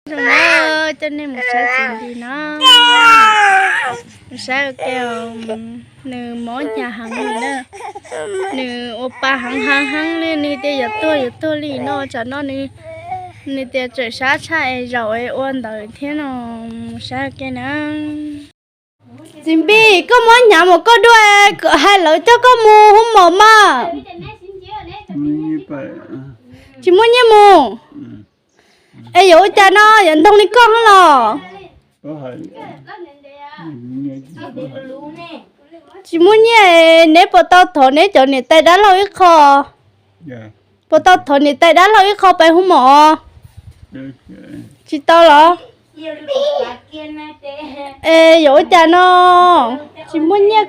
Coj nej mus saib txiv nti no, mus saib ua ke, nws mob hnyav heev li na. Nws ua pa heev heev heev li, nws tias yuav tuag yuav tuag li no, tsam no nws, nws tias tseem sab tshaj es zaum es ua ntawd thiab no, mus saib ua ke na. Txiv Npis, koj mob hnyav mus koj dua, hais lawv coj koj mus hu mos mas. Tsis muaj nyiaj mus. Es yuav ua cas no, yuav ntoo li koj los? Tsis muaj nyiaj, neb puas tau thov neb cov niam tais dab laug ib qho? Puas tau thov niam tais dab laug ib qho pais hu mos? Tsis tau los? Es yuav ua cas no? Tsis muaj nyiaj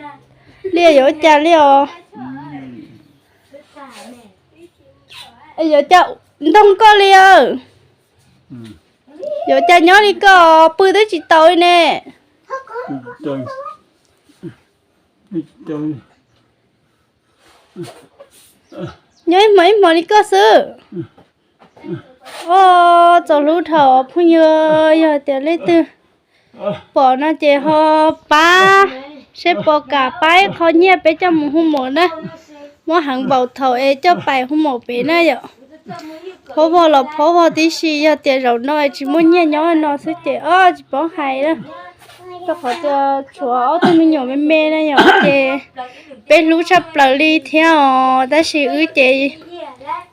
li, yuav ua cas li os? Es yuav ua cas, ntoo koj li, yuav ua cas nyob li koj, pw twb tsis tau li ne. Nyob ib hmos ib hmos li koj xwb. Os, txaus hlub dhau phooj ywg, yog tias leej twg pom no ces ho pab, seb puas kam pab ib qho nyiaj peb coj mus hu mos na. Muab heev npaum thaum es coj pais hu mos pem na yom. Phob vog los phob vog tib si, yog tias zaum no es tsis muaj nyiaj nyob no xwb ces os tsis paub hais na. Rau qhov tias tshuav ob tug me nyuam me me na yom, ces peb hlub tshaj plaws li thiab os, tab sis wb ces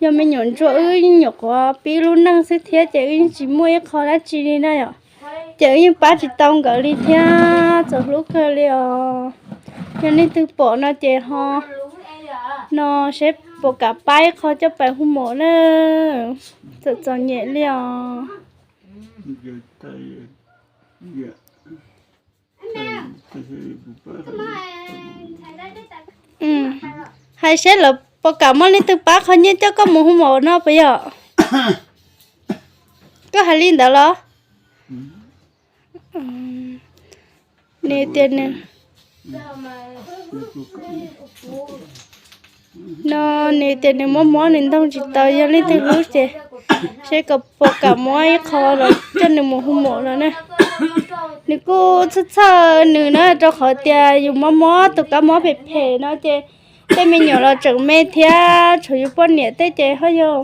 yog me nyuam ntsuag, wb nyuam qhuav pib lub neej xwb thiab ces wb yeej tsis muaj ib qho dab tsi li na yom. Ces wb yeej pab tsis tau nkawd li thiab, txaus hlub kawg li os. Yog leej twg pom no ces ho no seb puas kam pab ib qho coj pais hu mos na. Txom txom nyem li os. Hais seb lawv puas kam muaj leej twg pab qhov nyiaj coj koj mus hu mos no puas yog? Koj hais li ntawd los? Nws tias nws, no nws tias nws mob mob nws ntoo tsis tau, yog leej twg hlub ces seb puas kam muab ib qho los coj nws mus hu mos no na. Nws kuj txhawj txhawj nws na, rau qhov tias yus mob mob tus kab mob phem phem no ces tej me nyuam los tseem me thiab, tshuav yus poj niam tej ces ho yog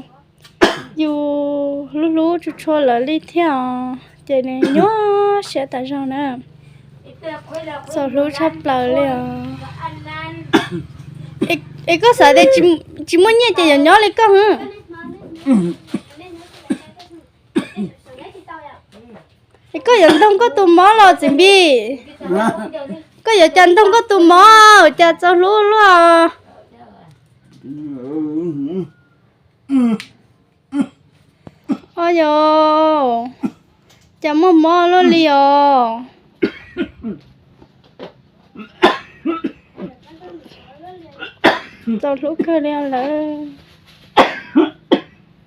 yus hlub hlub tshua tshua lawv li thiab os, ces nws nyuaj siab tas zog na. Txaus hlub tshaj plaws li os. Es koj xav tias tsis muaj nyiaj ces yuav nyob li koj hwb. Es koj yuav ntoog koj tus mob los txiv npis? Koj yuav cas ntoog koj tus mob, cas txaus hlub luaj? Os yos, cas muaj mob luaj li os. Txaus hlub kawg li lawm.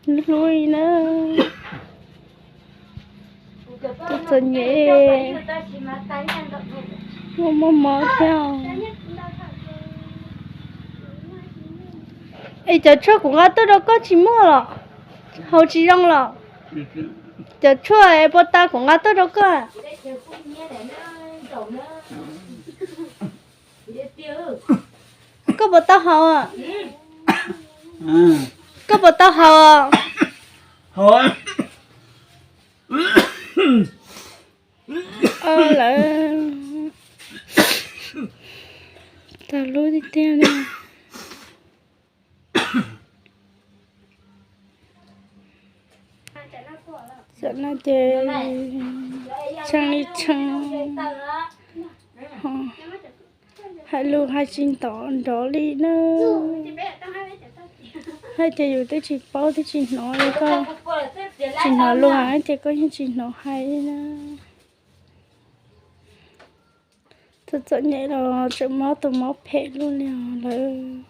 Hlub hlub li na. Txom txom nyem, muaj muaj mob thiab. Es cov tshuaj kuv nqa tuaj rau koj tsis muaj los? Haus tsis zoo los? Cov tshuaj es pos tas kuv nqa tuaj rau koj, koj puas tau haus? Koj puas tau haus? Lawm, tau lub tiag tiag li. Tam no ces tshee li tshee, hais lus hais tsis ntov nrov li na. Hais tias yus twb tsis paub twb tsis hnov li, koj tsis hnov lus hais ces koj yeej tsis hnov hais li na. Txom txom nyem los tseem mob tus mob phem luaj li os lawm.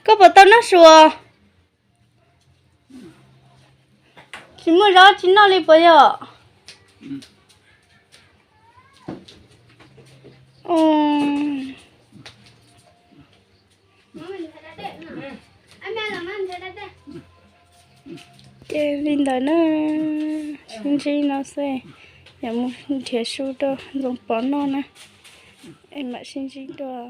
Koj puas tau noj su? Tsis muaj zaub tsis noj li puas yog? Ces li ntawd na, sib ntsib no xwb, yuav mus nrhiav su rau Ntxoov Pov noj na, es mam sib ntsib dua.